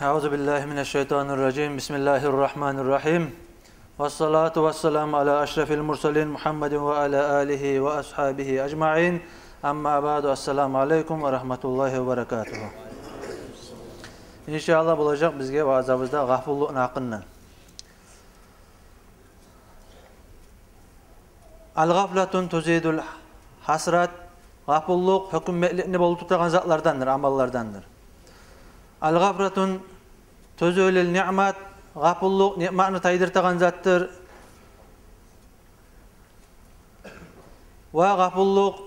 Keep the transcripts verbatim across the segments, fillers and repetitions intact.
أعوذ بالله من الشيطان الرجيم. بسم الله الرحمن الرحيم. والصلاة والسلام على أشرف المرسلين محمد وعلى آله وأصحابه أجمعين. أما بعد. السلام عليكم ورحمة الله وبركاته. Иншааллагь, болажакъ бизге ваазабызда гъапуллукъну гьакъындан. الغفلة تزيد الحسرة. Гъапуллукъ гьёкюнмекликни болдуртагъан затлардандыр, амаллардандыр. الغفلة تزيل النعمة. Гъапуллукъ ниъматны тайдыртагъан затдыр. Ва гъапуллукъ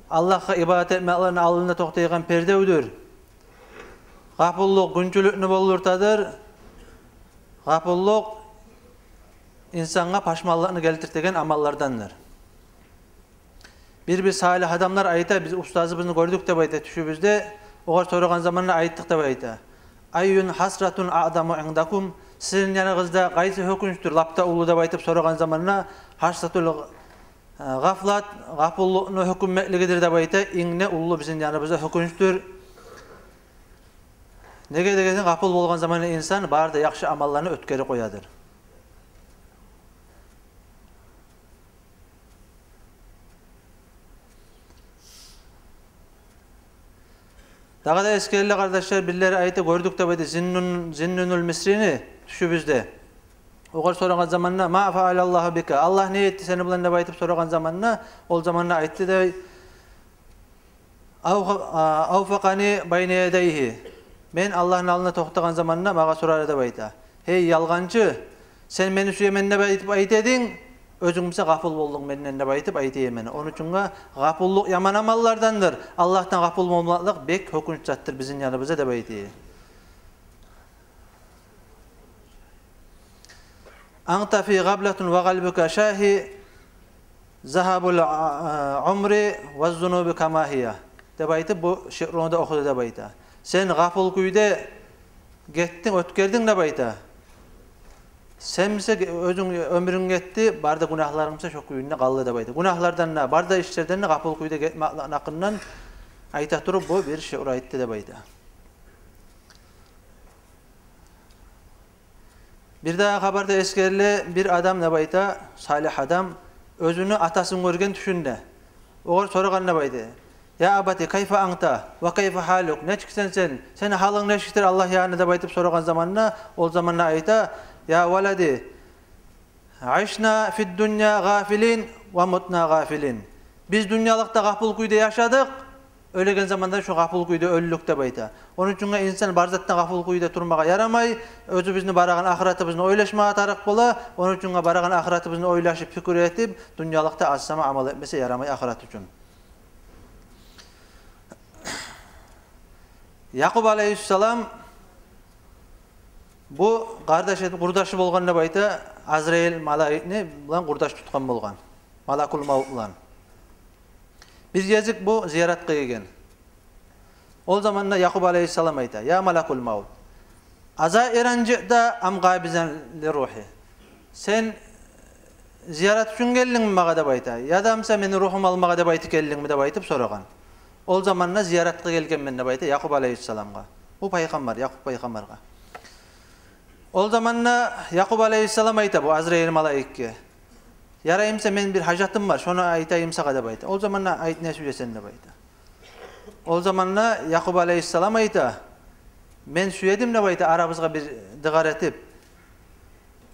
Аллагьгъа ибадат этмекликни алдында токътайгъан пердевдюр. Гъапуллукъ гюнчюлюкню болдуртадыр. Гъапуллукъ инсангъа пашманлыкъны гелтиртеген амаллардандыр. Бир-бир салигь адамлар айта, биз устазыбызны гёрдюк деп айта тюшюбюзде, огъар сорагъан заманда айтдыкъ деп айта. أي الحسرة أعظم عندكم؟ Сизин яныгъызда къайсы гьёкюнчдюр лап да уллу деп айтып сорагъан заманда, حسرة الغفلة, гъапуллукъну гьёкюнмеклигидир деп айта, инг де уллу бизин яныбызда гьёкюнчдюр. Неге дегенде, гъапул болгъан заманда инсан бары да яхшы амалланы оьтгерип къоядыр. Дагъы да эсгериле, къардашлар, бирлери айта, гёрдюк деп айта, Зиннун, Зиннунул Мисрини тюшюбюзде. Огъар сорагъан заманда: ما فعل الله بك؟ Аллагь не этди сени булан деп айтып сорагъан заманда, ол заманда айтды дей: أوف-, а, أوفقني بين يديه. Мен Аллагьны алдында токътагъан заманда магъа сорады деп айта: «Гьей ялгъанчы, сен мени сюемен деп айтып айта эдинг, оьзюнг буса гъапул болдунг менден», — деп айтып айта эди. Ону учунгъа гъапуллукъ яман амаллардандыр. Аллагьдан гъапул болмакълыкъ бек гьёкюнч затдыр бизин яныбызда деп айта эди. أنت في غفلة وقلبك شاهي، ذهاب العمر والذنوب كما هي, — деп айтып, бу шиърун да охуду деп айта. Сен гъапул кюйде гетдинг, оьтгердинг деп айта. Сен буса оьзюнг, оьмюрюнг гетди, бары да гюнагьларынг буса шо кюйде къалды деп айта. Гюнагьлардан да, бары да ишлерден де гъапул кюйде гетмекликни гьакъындан айта туруп, бу бир шиър айтды деп айта. Бир дагъы хабарда эсгериле, бир адам деп айта, салигь адам, оьзюню атасын гёрген тюшюнде. Огъар сорагъан деп айта: «يا أبت كيف أنت وكيف حالك؟» Нечиксен сен? Сени гьалынг нечикдир Аллагь янында деп айтып сорагъан заманда, ол заманда айта: «يا ولدي عشنا في الدنيا غافلين ومتنا غافلين». Биз дюньялыкъда гъапул кюйде яшадыкъ, оьлеген заманда шо гъапул кюйде оьлдюк деп айта. Ону учунгъа инсан бар затдан гъапул кюйде турмагъа ярамай, оьзюбюзню барагъан ахыратыбызны ойлашмагъа тарыкъ бола. Ону учунгъа барагъан ахыратыбызны ойлашып, пикир этип, дюньялыкъда аз сама амал этмесе ярамай ахырат учун. Якъуб алайгьиссалам, бу къардаш эди, къурдашы болгъан деп айта, Азраил малайикни булан къурдаш тутгъан болгъан, малакул мавт булан. Бир гезик бу зияратгъа гелген. Ол заманда Якъуб алайгьиссалам айта: «يا ملك الموت، أزائرا جئت أم قابضا لروحي؟» «Сен зиярат учун гелдингми магъа, — деп айта, — яда буса мени ругьуму алмагъа деп айтып гелдингми?» — деп айтып сорагъан. Ол заманда «Зияратгъа гелгенмен», — деп айта Якъуб алайгьиссаламгъа. Бу пайхаммар, Якъуб пайхаммаргъа. Ол заманда Якъуб алайгьиссалам айта бу Азраил малайикге: «Ярай буса, мени бир гьажатым бар, шону айтайым сагъа», — деп айта. Ол заманда: «Айт, не сюесен?» — деп айта. Ол заманда Якъуб алайгьиссалам айта: «Мен сюедим, — деп айта, — арабызгъа бир дыгъар этип,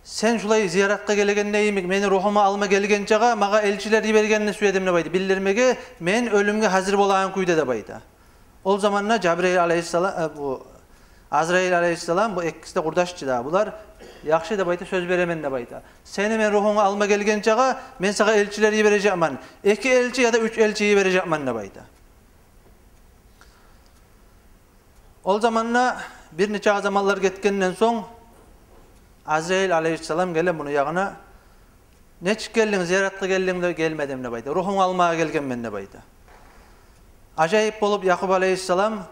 сен шулай зияратгъа гелегенде йимик, мени ругьуму алма гелгенчеге магъа элчилер йибергенни сюедим, — деп айта, — билдирмеге, мен оьлюмге гьазир болагъан кюйде», — деп айта. Ол заманда Жабраил алайгьиссалам, э, бу Азраил алайгьиссалам, бу экиси де къурдаш чы дагъы, булар: «Яхшы, — деп айта, — сёз беремен, — деп айта, — сени мен ругьунгну алма гелгенчеге мен сагъа элчилер йибережекмен. Эки элчи яда уьч элчи йибережекмен», — деп айта. Ол заманда бир нече заманлар гетгенден сонг Азраил алайгьиссалам геле муну ягъына. «Нечик гелдинг, зияратгъа гелдинг?» — де, «Гелмедим, — деп айта, — ругьунгну алмагъа гелгенмен», — деп айта. Ажайып болуп Якъуб алайгьиссалам,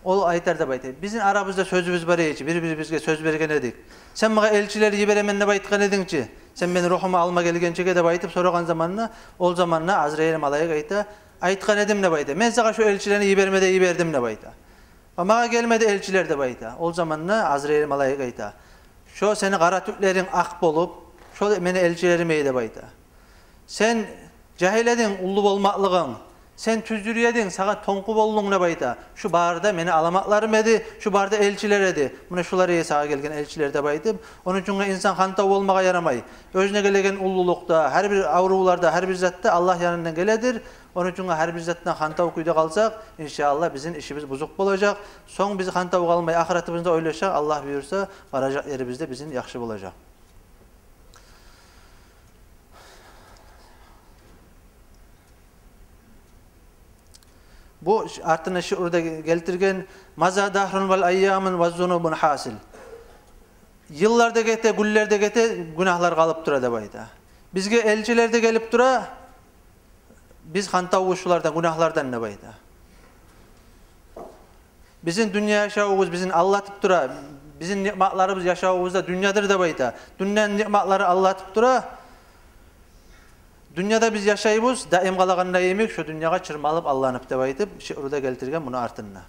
ол айтар деп айта: «Бизин арабызда сёзюбюз бар эди чи, бир-бирибизге сёз берген эдик. Сен магъа элчилер йиберемен деп айтгъан эдинг чи, сен мени ругьумну алма гелгенчеге», — деп айтып сорагъан заманда, ол заманда Азраил малайик айта: «Айтгъан эдим, — деп айта, — мен сагъа шо элчилени йиберме де йибердим», — деп айта. «Ва магъа гелмеди элчилер», — деп айта. Ол заманда Азраил малайик айта: «Шо сени къара тюклеринг акъ болуп, шо мени элчилерим эди», — деп айта. «Сен жагьил эдинг уллу болмакълыгъынг, сен тюз юрюй эдинг, сагъа тонгу болдунг», — деп айта. «Шу бары да мени аламатларым эди, шу бары да элчилер эди. Муна шулар эди сагъа гелген элчилер», — деп айтып. Ону учун инсан хантав болмагъа ярамай. Оьзюне гелеген уллулукъда, гьар бир аврувларда, гьар бир затда Аллагь янындан геледир. Ону учун гьар бир затдан хантав кюйде къалсакъ, иншааллагь, бизин ишибиз бузукъ болажакъ. Сонг биз хантав къалмай, ахыратыбызны да ойлашсакъ, Аллагь буюрса, баражакъ ерибиз де бизин яхшы болажакъ. Бу ш-, артында шиъруда гелтирген: «Маза дагьрун вал айямун ваз зунубун гьасил». Йыллар да гете, гюнлер де гете, гюнагьлар къалып тура деп айта. Бизге элчилер де гелип тура, биз хантавбуз шулардан, гюнагьлардан деп айта. Бизин дюнья яшавубуз бизин алдатып тура, бизин ниъматларыбыз яшавубузда дюньядыр деп айта. Дюньяны ниъматлары алдатып тура. Дюньяда биз яшайбыз, даим къалагъанда йимик, шо дюньягъа чырмалып, алданып деп айтып, шиъруда гелтирген муну артында.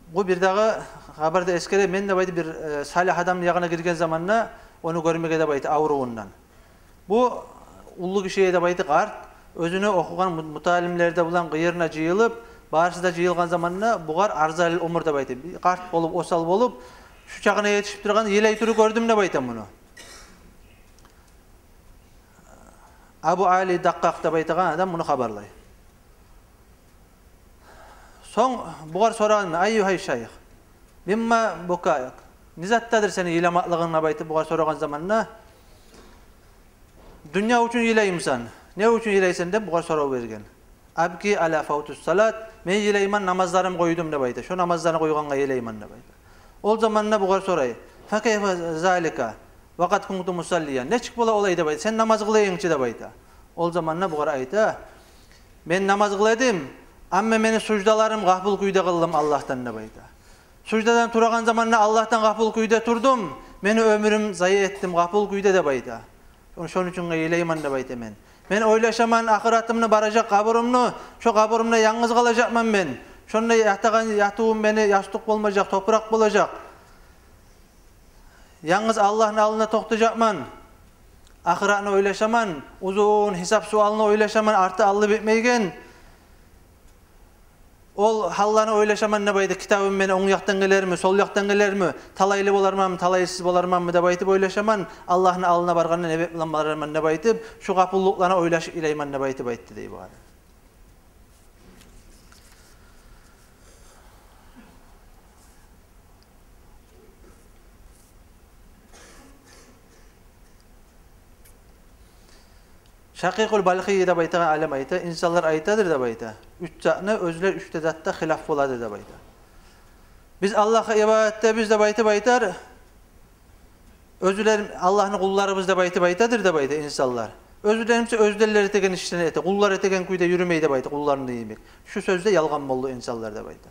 Бу бирдагъы хабарда эсгере, мен деп айта, бир, э, салигь адамны ягъына гирген заманда, ону гёрмеге деп айта, аврувундан. Бу уллу гиши деп айта, къарт, оьзюню охугъан му-, муталимлери де булан къыйырына жыйылып, барысы да жыйылгъан заманда бугъар арзалил умур деп айта. Бир къарт болуп, осал болуп, шу чагъына етишип тургъан, йылай туруп гёрдюм деп айта муну. Абу Али Дакъкъакъ деп айтагъан адам муну хабарлай. Сонг бугъар сорагъан: «Айюгьа шайх, мимма букаик? Не затдадыр сени йыламакълыгъынг?» — деп айтып бугъар сорагъан заманда, «Дюнья учун йылаймысан? Не учун йылайсан?» — деп бугъар сорав берген. «Абки ала фавтус салат, мен йылайман намазларым къойдум деп айта. Шо намазланы къойгъангъа йылайман деп айта». Ол заманда бугъар сорай: «Факайфа залика ва къад кунту мусаллиян? Нечик бола олай деп айта, сен намаз къыла эдинг чи?» — деп айта. Ол заманда бугъар айта: «Мен намаз къыла эдим, амма мени суждаларым гъапул кюйде къылдым Аллагьдан деп айта. Суждадан турагъан заманда Аллагьдан гъапул кюйде турдум, мени оьмюрюм зая этдим гъапул кюйде деп айта. Шону учун йылайман деп айта мен. Мен ойлашаман ахыратымны, баражакъ къабурумну, шо къабурумда янгыз къалажакъман мен. Шонда ятагъан ятывум мени ястыкъ болмажакъ, топуракъ болажакъ. Янгыз Аллагьны алдында токътажакъман. Ахыратны ойлашаман, узун гьисап-суалны ойлашаман, арты-алды битмейген. Ол гьалланы ойлашаман деп айта, китабым мени онг якъдан гелерми, сол якъдан гелерми, талайлы боларманмы, талайсыз боларманмы деп айтып ойлашаман, Аллагьны алдына баргъанда не бек булан барарман деп айтып, шу гъапуллукъланы ойлашып йылайман деп айтып айтды», — дей бугъар. Шакъикъул Балхи деп айтагъан алим айта, инсанлар айтадыр деп айта, уьч затны, оьзлер уьч де затда хилаф болады деп айта. «Биз Аллагьгъа ибадат этебиз деп айтып айтар, оьзлер Аллагьны къулларыбыз деп айтып айтадыр деп айта инсанлар. Оьзлер буса оьзлер этеген ишлени эте, къуллар этеген кюйде юрюмей деп айта, къулларны йимик. Шу сёзде ялгъан болду инсанлар деп айта.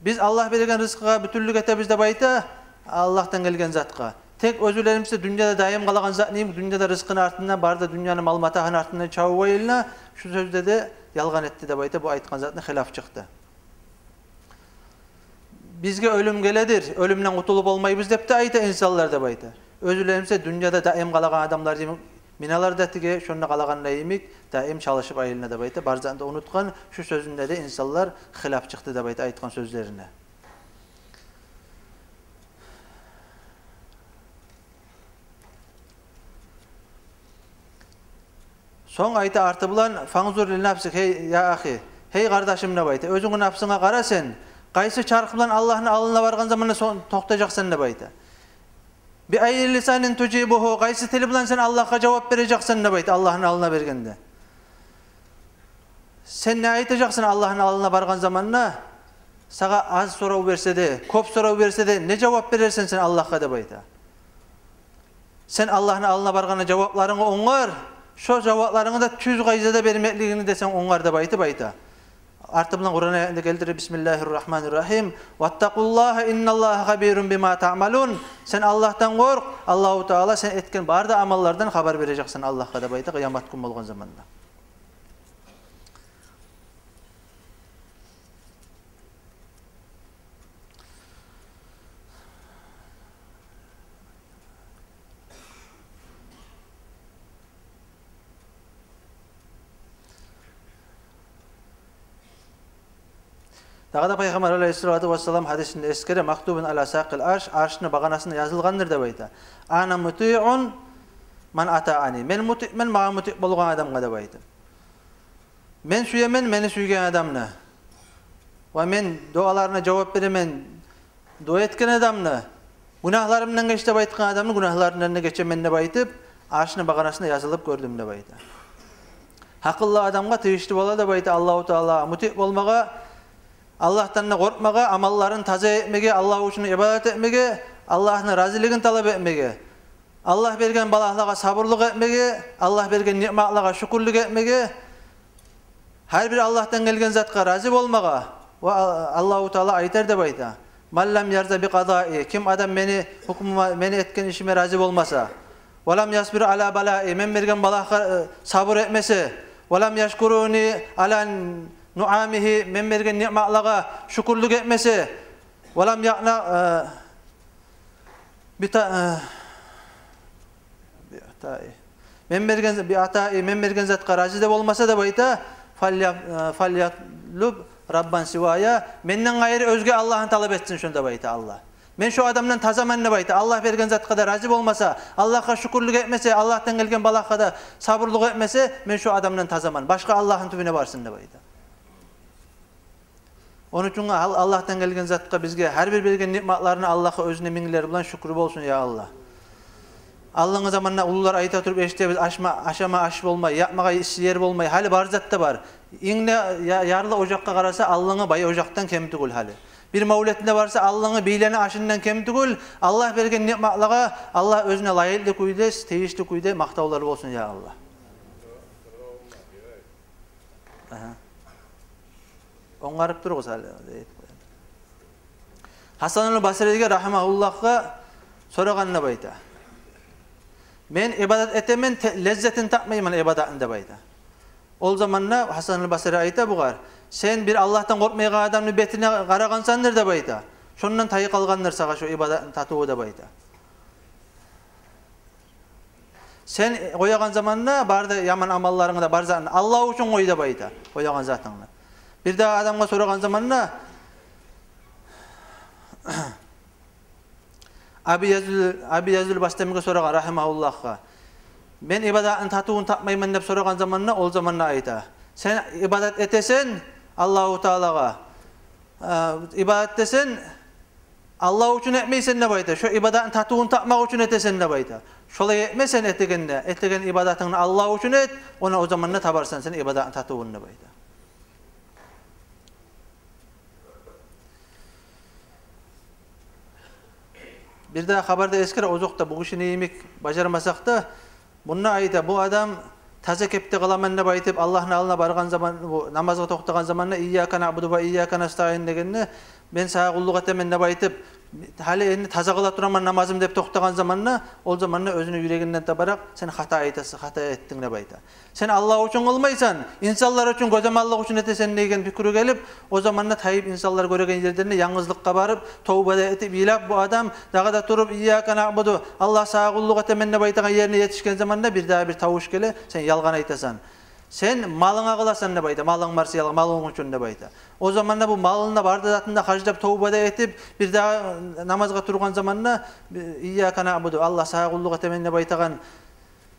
Биз Аллагь берген рызкъыгъа бютюнлюк этебиз деп айта, Аллагьдан гелген затгъа. Тек оьзлер буса дюньяда даим къалагъан затны йимик, дюньяда рызкъыны артындан, бары да дюньяны мал-матагьыны артындан чабып айлана, шу сёзде де ялгъан этди деп айта, бу айтгъан затны хилаф чыкъды. Бизге оьлюм геледир, оьлюмден къутулуп болмайбыз деп де айта инсанлар деп айта. Оьзлер буса дюньяда даим къалагъан адамлар йимик, миналар да тиге, шонда къалагъанда йимик, даим чалышып айлана деп айта. Бар затны да унутгъан, шу сёзюнде де инсанлар хилаф чыкъды деп айта, айтгъан сёзлерине». Сонг айта арты булан: «Фанзур ли нафсик, гьей, я ахи, гьей къардашым», — деп айта. «Оьзюнгню напсынга къара сен. Къайсы чарх булан Аллагьны алдына баргъан заманда со-, токътажакъсан?» — деп айта. «Би айи лисанин тужибугьу, къайсы тил булан сен Аллагьгъа жавап бережексен?» — деп айта, Аллагьны алдына бергенде. «Сен не айтажакъсан Аллагьны алдына баргъан заманда? Сагъа аз сорав берсе де, кёп сорав берсе де, не жавап берерсен сен Аллагьгъа?» — деп айта. «Сен Аллагьны алдына баргъанда жавапларынгны онгар, шо жавапларынгны да тюз къайдада бермеклигингни де сен онгар», — деп айтып айта. Арты булан Къуран аятны гелтирип: «Бисмиллагьи ррагьмани ррагьим. Ваттакъуллагьа инналлагьа хабирун бима таъмалун». Сен Аллагьдан къоркъ, Аллагьу Таала сен этген бары да амаллардан хабар бережек сен Аллагьгъа деп айта, къыямат гюн болгъан заманда. Дагъы да Пайхаммар алайгьиссалату вассалам гьадисинде эсгере: «Мактубун аля сакъил арш», аршны багъанасына язылгъандыр деп айта. «Ана мутиъун ман атаъани». Мен мутиъмен магъа мутиъ болгъан адамгъа деп айта. Мен сюемен мени сюйген адамны. Ва мен дуаларына жавап беремен дуа этген адамны. Гюнагьларымдан геч деп айтгъан адамны гюнагьларындан да гечемен деп айтып, аршны багъанасына язылып гёрдюм деп айта. Гьакъыллы адамгъа тийишли бола деп айта Аллагьу Таалагъа мутиъ болмагъа, Аллагьдан да къоркъмагъа, амалларын таза этмеге, Аллагь учун ибадат этмеге, Аллагьны разилигин талап этмеге, Аллагь берген балагьлагъа сабурлукъ этмеге, Аллагь берген ниъматлагъа шюкюрлюк этмеге, гьар бир Аллагьдан гелген затгъа рази болмагъа. Ва Аллагьу Таала айтар деп айта: «Ман лам ярза би къадаи», ким адам мени гьукмума, мени этген ишиме рази болмаса, «ва лам ясбир аля балаи», мен берген балагьгъа, э, сабур этмесе, «ва лам яшкуруни аля нуамигьи», мен берген ниъматлагъа шюкюрлюк этмесе, «ва лам яъна», э, бита-, э, биатаи. Мен берген, биатаи, мен берген затгъа рази де болмаса деп айта, «фалья-, э, фальятлуб раббан сивая», менден къайры оьзге Аллагьны талап этсин шону деп айта Аллагь. Мен шо адамдан тазаман деп айта. Аллагь берген затгъа да рази болмаса, Аллагьгъа шюкюрлюк этмесе, Аллагьдан гелген балагьгъа да сабурлукъ этмесе, мен шо адамдан тазаман. Башгъа Аллагьны тюбюне барсын деп айта. Ону учун Ал-, Аллагьдан гелген затгъа бизге гьар бир берген ниъматларына Аллагьгъа оьзюне минглер булан шюкюр болсун, я Аллагь. Алдынгъы заманда уллулар айта туруп эшитебиз: ашма-, ашама аш болмай, ятмагъа исси ер болмай. Гьали бар зат да бар. Инг де я-, ярлы ожакъгъа къараса, алдынгъы бай ожакъдан кем тюгюл гьали. Бир мавлетине барса, алдынгъы бийлени ашындан кем тюгюл. Аллагь берген ниъматлагъа Аллагь оьзюне лайыкълы кюйде, тийишли кюйде макътавлар болсун, я Аллагь. Агьа. Онгарып туругъуз гьали. Гьасанул Басриге рагьимагьуллагьгъа сорагъан деп айта. Мен ибадат этемен, те-, леззетин тапмайман ибадатны деп айта. Ол заманда Гьасанул Басри айта бугъар: «Сен бир Аллагьдан къоркъмайгъан адамны бетине къарагъансандыр деп айта. Шондан тайып къалгъандыр сагъа шо ибадатны татыву», – деп айта. Сен къоягъан заманда бары да яман амалларынгны да, бар затны Аллагь учун къой деп айта, къоягъан затынгны. Бир дагъы адамгъа сорагъан заманда, Аби Язил, Аби Язил Бастамиге сорагъан рагьимагьуллагьгъа. Мен ибадатны татывун тапмайман деп сорагъан заманда, ол заманда айта: «Сен ибадат этесен Аллагьу Таалагъа, э, ибадат этесен, Аллагь учун этмейсен деп айта. Шо ибадатны татывун тапмакъ учун этесен деп айта. Шолай этме сен этегенде, этеген ибадатынгны Аллагь учун эт, она о заманда табарсан сен ибадатны татывун», – деп айта. Бир дагъы хабарда эсгере, озокъда, бу кишини йимик бажармасакъ да, мунда айта, бу адам таза кепде къыламан деп айтып, Аллагьны алдына баргъан заман, бу намазгъа токътагъан заманда, «Ийяка наъбуду ва ийяка настаъин» дегенде, «Мен сагъа къуллукъ этемен» деп айтып, гьали энди таза къыла тураман намазым деп токътагъан заманда, ол заманда оьзюню юрегинден табаракъ: «Сен хата айтасыз, хата этдинг», – деп айта. «Сен Аллагь учун къылмайсан, инсанлар учун, гёзамаллыкъ учун этесен» деген пикру гелип, о заманда тайып, инсанлар гёреген ерлеринде янгызлыкъгъа барып, товба да этип, йылап, бу адам дагъы да туруп, «Ийяка наъбуду, Аллагь, сагъа къуллукъ этемен» деп айтагъан ерине етишген заманда, бир дагъы бир тавуш геле: «Сен ялгъан айтасан. Сен малынга къыласан» деп айта, «малынг барса ялгъан, малынг учун» деп айта. О заманда бу малын да, бары да затын да харжлап, товба да этип, бир дагъы намазгъа тургъан заманда, «Ийяка наъбуду, Аллагь, сагъа къуллукъ этемен» деп айтагъан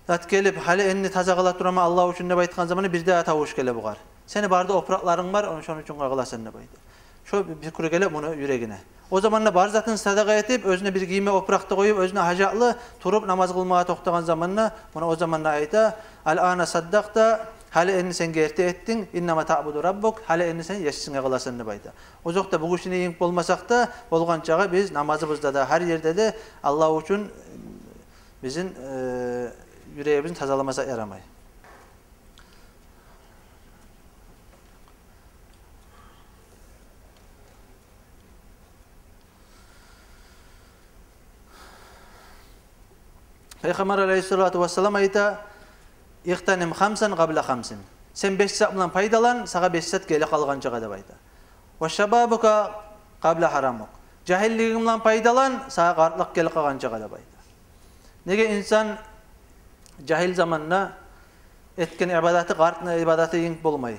зат гелип, гьали энди таза къыла тураман Аллагь учун деп айтгъан заманда, бир дагъы тавуш геле бугъар: «Сени бары да опуракъларынг бар, ону, шону учун къыласан» деп айта. Шо пикру геле муну юрегине. О заманда бар затын садагъа этип, оьзюне бир гийме опуракъ да къоюп, оьзюне гьажатлы, туруп намаз къылмагъа токътагъан заманда, муна о заманда айта: «Аль-ана саддакъта, гьали энди сен герти этдинг, иннама таъбуду раббак, гьали энди сен Есинге къыласан» деп айта. Озокъда, бу кишини йимик болмасакъ да, болгъан чагъы биз намазыбызда да, гьар ерде де Аллагь учун бизин, э, юрегибизни тазаламасакъ ярамай. Пайхаммар алайгьиссалату вассалам айта: «Игътаним хамсан къабла хамсин». Сен беш зат булан пайдалан, сагъа беш зат геле къалгъанчагъа деп айта. «Ва шабабука къабла гьарамик». Жагьиллигинг булан пайдалан, сагъа къартлыкъ геле къалгъанчагъа деп айта. Неге инсан жагьил заманда этген ибадаты къартны ибадаты йимик болмай.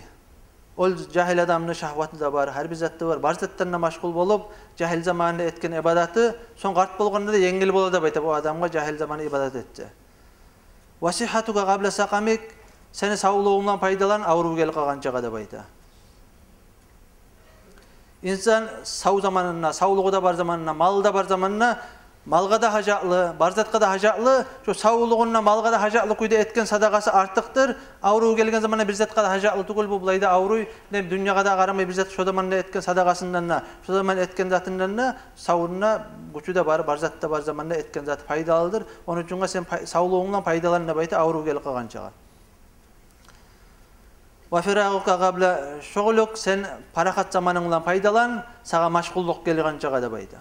Ол жагьил адамны шагьваты да бар, гьар бир заты да бар, бар затдан да машгъул болуп, жагьил заманында этген ибадаты сонг къарт болгъанда да енгил бола деп айта бу адамгъа жагьил заманда ибадат этсе. «Ва сигьатука къабла сакъамик», сени савлугъунг булан пайдалан, аврув гелип къалгъанчагъа деп айта. Инсан сав заманында, савлугъу да бар заманында, малы да бар заманында, малгъа да гьажатлы, бар затгъа да гьажатлы, шо савлугъунда, малгъа да гьажатлы кюйде этген садагъасы артыкъдыр, аврув гелген заманда бир затгъа да гьажатлы тюгюл бу, булай да авруй, не дюньягъа да къарамай, бир зат шо заманда этген садагъасындан да, шо заман этген затындан да, савунда гючю де бар, бар зат да бар заманда этген заты пайдалыдыр. Ону учун сен пай-, савлугъунг булан пайдалан деп айта, аврув гелип къалгъанчагъа. «Ва фирагъука къабла шугълик», сен парахат заманынг булан пайдалан, сагъа машгъуллукъ гелгенчагъа деп айта.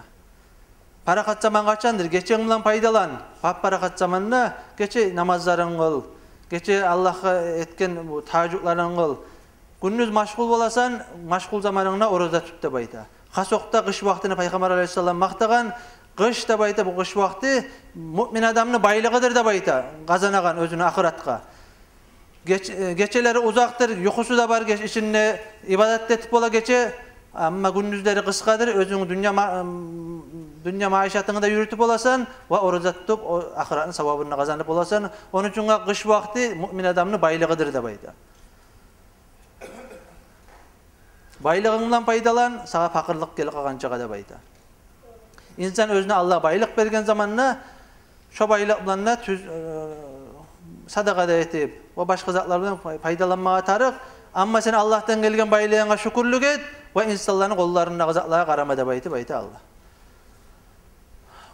Парахат заман къачандыр? Геченг булан пайдалан. Пап-парахат заманда гече намазларынг къыл, гече Аллагьгъа этген бу тагьажжудларынг къыл. Гюндюз машгъул боласан, машгъул заманынгда ораза тут деп айта. Хас окъда къыш вакътини Пайхаммар алайгьиссалам макътагъан. Къыш деп айта, бу къыш вакъти муъмин адамны байлыгъыдыр деп айта, къазанагъан оьзюню ахыратгъа. Геч-, э, гечелери узакъдыр, юхусу да бар геч-, ичинде, ибадат да этип бола гече, амма гюндюзлери къысгъадыр, оьзюнг дюнья ма-, м, дюнья маишатынгны да юрютюп боласан, ва ораза тутуп, о ахыратны савабын да къазанып боласан. Ону учун къыш вакъти муъмин адамны байлыгъыдыр деп айта. Байлыгъынг булан пайдалан, сагъа пакъырлыкъ гелип къалгъанчагъа деп айта. Инсан оьзюне Аллагь байлыкъ берген заманда, шо байлыкъ булан да тюз, э, садагъа да этип, ва башгъа затлар булан пай-, пайдаланмагъа тарыкъ. Амма сен Аллагьдан гелген байлыгъынга шюкюрлюк эт, ва инсанланы къолларындагъы затлагъа къарама деп айтып айта Аллагь.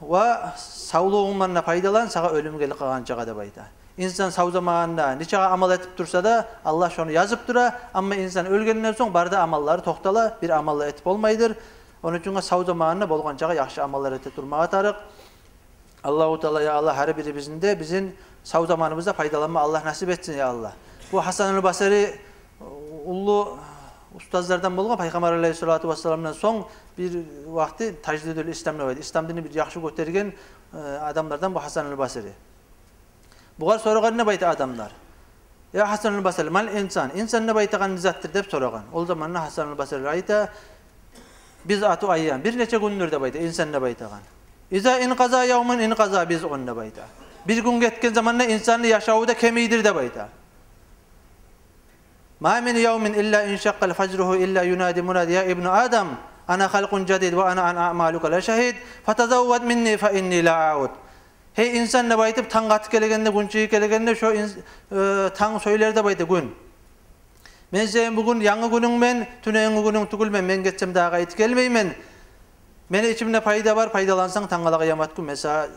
Ва савлугъунг булан да пайдалан, сагъа оьлюм гелип къалгъанчагъа деп айта. Инсан сав заманында нечакъы амал этип турса да, Аллагь шону язып тура. Амма инсан оьлгенден сонг бары да амаллары токътала, бир амал да этип болмайдыр. Ону учун сав заманында болгъанчагъа яхшы амаллар эте турмагъа тарыкъ. Аллагьу Таала, я Аллагь, гьар бирибизни де бизин сав заманыбызда пайдаланма Аллагь насип этсин, я Аллагь. Бу Гьасанул Басри уллу устазлардан болгъан, Пайхаммар алайгьиссалату вассаламдан сонг бир вакъти таждидул ислам деп айта, ислам динни бир яхшы гётерген, э, адамлардан бу Гьасанул Басри. Бугъар сорагъан деп айта адамлар: «Я Гьасанул Басри, мал инсан? Инсан деп айтагъан не затдыр?» — деп сорагъан. Ол заманда Гьасанул Басри айта: «Бизъату айям, бир нече гюндюр», — деп айта, инсан деп айтагъан. «Иза инкъаза явмун инкъаза бизъун», — деп айта. Бир гюн гетген заманда инсанны яшаву да кемийдир деп айта. «Ма мин явмин илла иншакъкъа фажругьу илла юнади мунади: я ибну Адам, ана халкъун жадид ва ана ан аъмалика ла шагьид, фатазаввад минни фа инни ла ауд». «Гьей инсан, — деп айтып, — танг атып гелгенде, гюн чыгъып гелгенде, шо ин-, э, танг сёйлер деп айта, гюн. Мен сени бугюн янгы гюнюнгмен, тюнегюнгю гюнюнг тюгюлмен, мен гетсем дагъы къайтып гелмеймен. Мени ичимде пайда бар, пайдалансанг, тангала къыямат гюн мен сагъа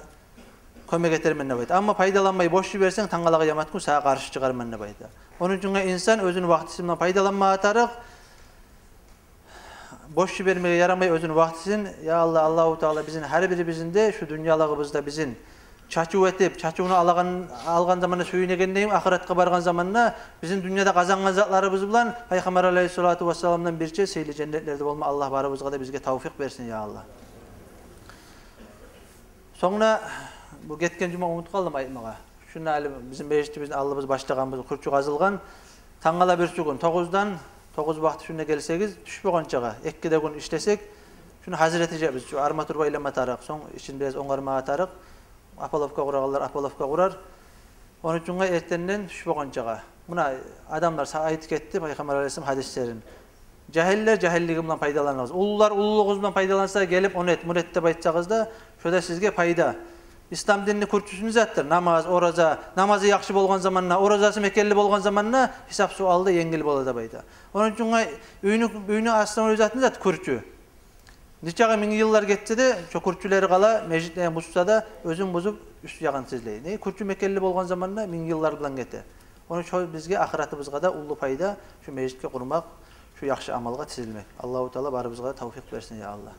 кёмек этермен, — деп айта. — Амма пайдаланмай бош йиберсенг, тангала къыямат гюн сагъа къаршы чыгъарман», — деп айта. Ону учун инсан оьзюню вакътиси булан пайдаланмагъа тарыкъ. Бош йибермеге ярамай оьзюню вакътисин. Я Аллагь, Аллагьу Таала бизин гьар бирибизни де шу дюньялыгъыбызда бизин чачыв этип, чачывну алагъан, алгъан заманда сююнеген дейим, ахыратгъа баргъан заманда бизин дюньяда къазангъан затларыбыз булан Пайхаммар алайгьиссалату вассаламдан бирче сыйлы женнетлерде болма Аллагь барыбызгъа да бизге тавфикъ берсин, я Аллагь. Сонг да бу гетген жума унутуп къалдым айтмагъа. Шунда гьали бизин межитибизни алдыбыз башлагъанбыз, кюрчю къазылгъан. Тангала бирсигюн тогъуздан, тогъуз вакъти шунда гелсегиз, тюш болгъанчагъа, эки де гюн ишлесек, шуну гьазир этежекбиз. Шу арматура байлама тарыкъ, сонг ичин бираз онгармагъа тарыкъ. Опалубка къурагъанлар опалубка къурар. Ону учун эртенден тюш болгъанчагъа. Муна адамлар са-, айтып гетди Пайхаммар алайгьиссалам гьадислерин. Жагьиллер жагьиллиги булан пайдаланыгъыз. Уллулар уллулугъугъуз булан пайдаланса, гелип, ону эт, муну эт деп айтсагъыз да, шо да сизге пайда. Ислам динни кюрчюсю не затдыр? Намаз, ораза. Намазы яхшы болгъан заманда, оразасы мекенли болгъан заманда гьисап-суал да енгил бола деп айта. Ону учун уьйню, уьйню основной заты не зат? Кюрчю. Нечакъы минг йыллар гетсе де, шо кюрчюлери къала, межитлени бузса да, оьзюн бузуп, уьст ягъын тизлей. Не, кюрчю мекенли болгъан заманда минг йыллар булан гете. Ону учун шо бизге, ахыратыбызгъа да уллу пайда, шу межитге къурмакъ, шу яхшы амалгъа тизилмек. Аллагьу Таала барыбызгъа да тавфикъ берсин, я Аллагь.